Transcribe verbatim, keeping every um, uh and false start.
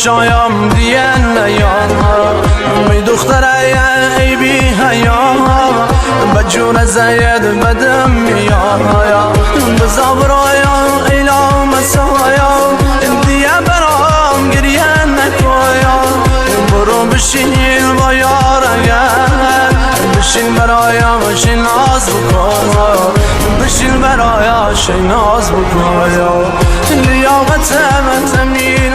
Çayam diyen ne ya, mi duxtere ye ey bi heya, be cûre zeyed bedim ya, bi zabraya eyla mesaya, diye beram giriyen ne koya, biro bişîn bayara gel, bişîn beraya şinaz bikoya, bişîn beraya şinaz bikoya, liyaqete me temîl